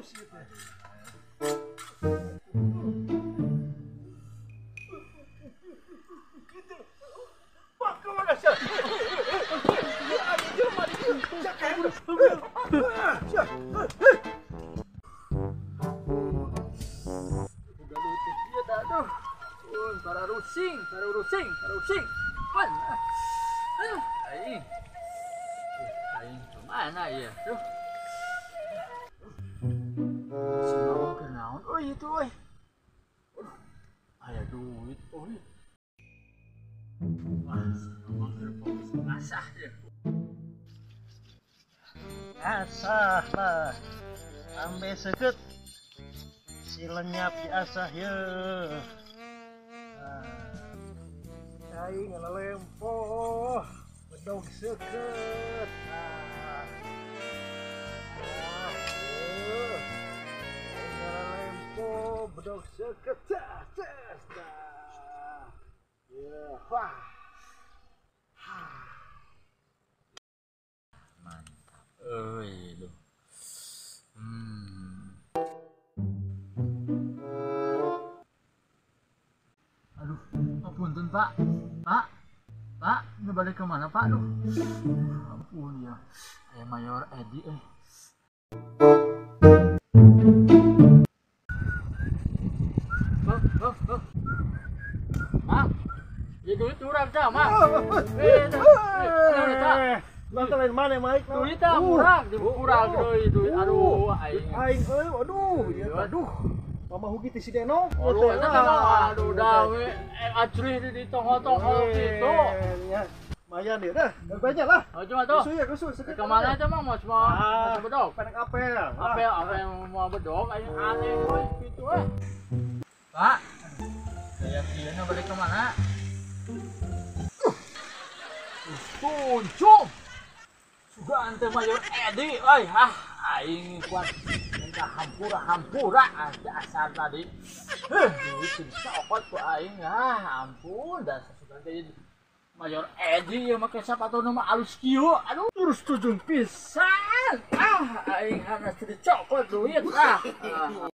Alus ieu teh. Kitu. Pak kemana sia? Aya jelema di dieu. Sia kabur. Sia. Boga duit teh kieu tah aduh. Para rusing, para rusing, para rusing. Pan. Aduh, aing. Aing kemana ya? Duh. Si Mawang kenaon euy itu euy. Aya duit euy. Wah, si Mawang keur fokus ngasah ya. Asah lah. Ambe seukeut. Si lenyap diasah ye. Aing ngalelempoh bedog seukeut. Ngalelempoh bedog seukeut. Ces dah. Ya, wah. Mantap euy lu. Aduh, ampun Pak. Pak, Pak, ini balik kemana Pak? Aduh, ampun ya, saya Mayor Edi eh. Oh. Mang, ya duit urang tah, Mang. Lantas lain mana Mike? Duit tah kurang, kurang deui duit. Aduh, aing. Aing euy, aduh, aduh. Mama Hugi ti si Deno. Aduh, aduh, dah we acrih di tongol-tongol gitu. Ya, lumayan deh dah. Banyak lah. Oh, cuma tuh. Kusu ya, kusu. Kemana aja Mang mau cuma bedog? Penek apel. Apel, apel mau bedog aing aneh euy gitu eh. Pak. Kayak kieu balik kemana? Tuncung. Sugan teh Mayor Edi euy, ah aing kuat. Hampura-hampura aja asal tadi. Duit dicopot ku aing ah ampun dah sugan teh Mayor Edi ya make sepatu nu mah alus kieu. Aduh terus tujung pisan. Ah aing hanas dicopot duit ah.